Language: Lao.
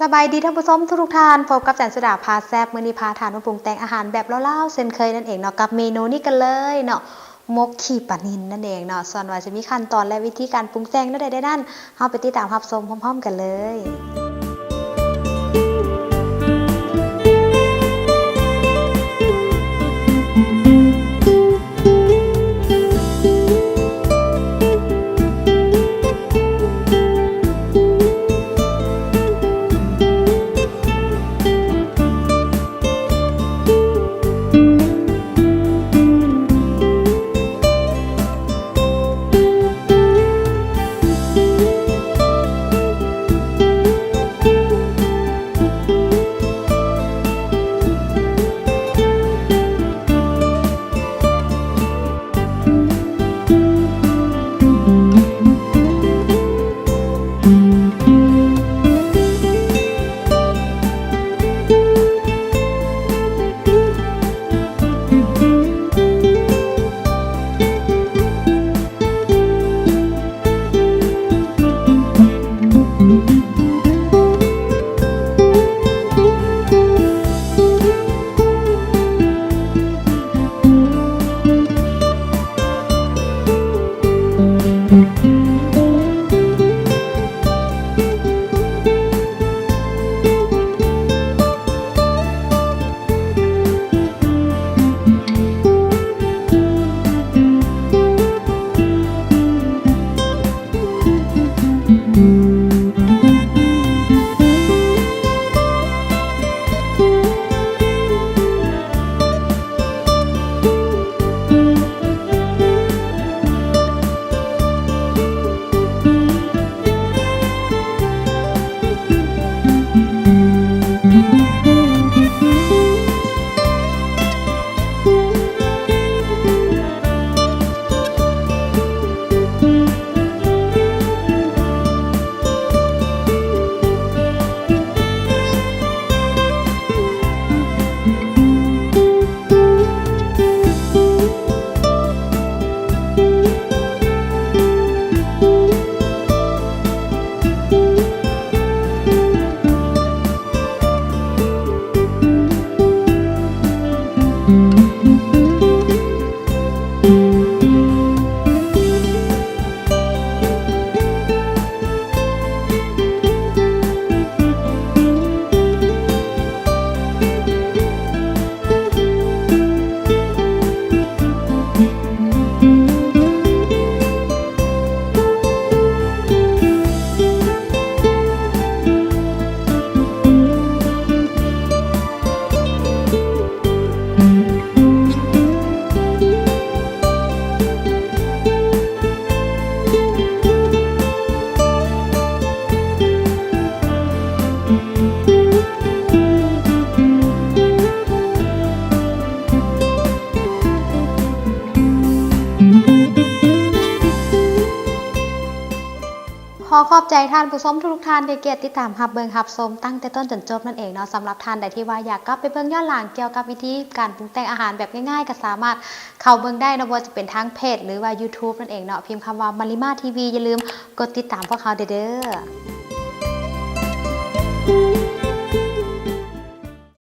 ສະບາຍດີທ່ານຜູ້ຊົມທຸກໆທ່ານ, ພົບກັບແສນສຸດາພາແຊບ. ມື້ນີ້ພາທ່ານມາປຸງແຕ່ງອາຫານແບບລາວໆເຊັ່ນເຄີຍນັ້ນເອງເນາະ, ກັບເມນູນີ້ກັນເລີຍເນາະ, ໝົກຂີ້ປານິນນັ້ນເອງເນາະ. ສ່ວນວ່າຈະມີຂັ້ນຕອນ ແລະ ວິທີການປຸງແຕ່ງແນວໃດແດ່ນັ້ນ, ເຮົາໄປຕິດຕາມຮັບຊົມພ້ອມໆກັນເລີຍ. ຂໍຂອບໃຈທ່ານຜູ້ຊົມທຸກໆທ່ານທີ່ກຽດຕິດຕາມຮັບເບິ່ງຮັບຊົມຕັ້ງແຕ່ຕົ້ນຈົນຈົບນັ້ນເອງເນາະ. ສຳລັບທ່ານໃດທີ່ວ່າຢາກກັບໄປເບິ່ງຍ້ອນຫຼັງກ່ຽວກັບວິທີການປຸງແຕ່ງອາຫານແບບງ່າຍໆ ກໍສາມາດເຂົ້າເບິ່ງໄດ້ເນາະ, ບໍ່ວ່າຈະເປັນທາງເພຈ ຫຼືວ່າ YouTube ນັ້ນເອງເນາະ, ພິມຄຳວ່າ ມາລິມາ ທີວີ. ຢ່າລືມກົດຕິດຕາມພວກເຮົາເດີ.